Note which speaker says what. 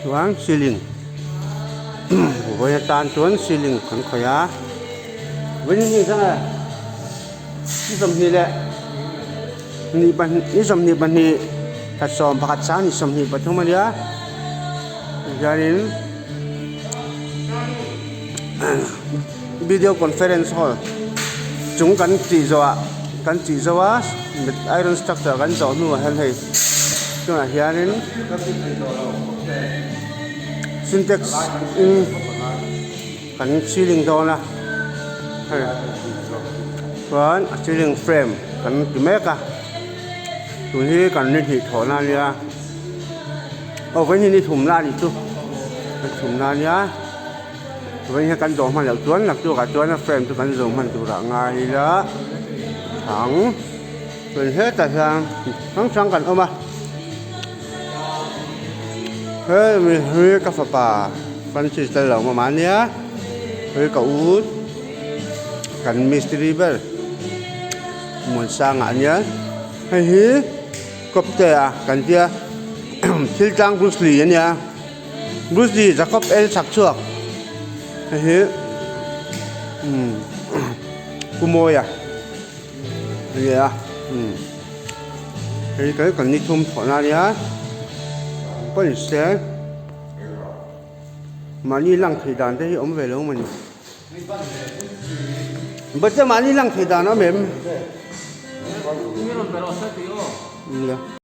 Speaker 1: Chuan ceiling vawiin atan chuan ceiling kan khawih a vawiin ni zang e ni sawmhnih leh ni pahnih ni 22 thla 11 sang ni 23 a nia tihianin video conference hall chung kan tih zawh ah kan tih zo a iron structure kan zawh hnuah hian hei tunah hianin sintex in kan ceiling dawn a hei chuan a ceiling frame kan ti mek a tun hi kan ni hnih thawhna a nia aw vawiin hi ni thumna a nih chu ni thumna a nia. Vawiin hian kan zawh hman loh chuan naktukah chuan a frame chu kan zawh hman turah ngai ila ang chuan hetah hian hrang hrang kan awm a hemi hi ka fapa Francis Lalawmawma ania hei ka u kan mistiri ber Muansanga ania hei hi kawpte a kan tia thil tlang Bruce Lee ania. Bruce Lee Jacob L chhak chhuak hei hi umm Pu Mawia a ni a umm hei kan kan ni thum thawhna a nia pawh ni se mahni lang thei dan te hi awm ve lo mawni bawihte mahni lang thei dan a awm em?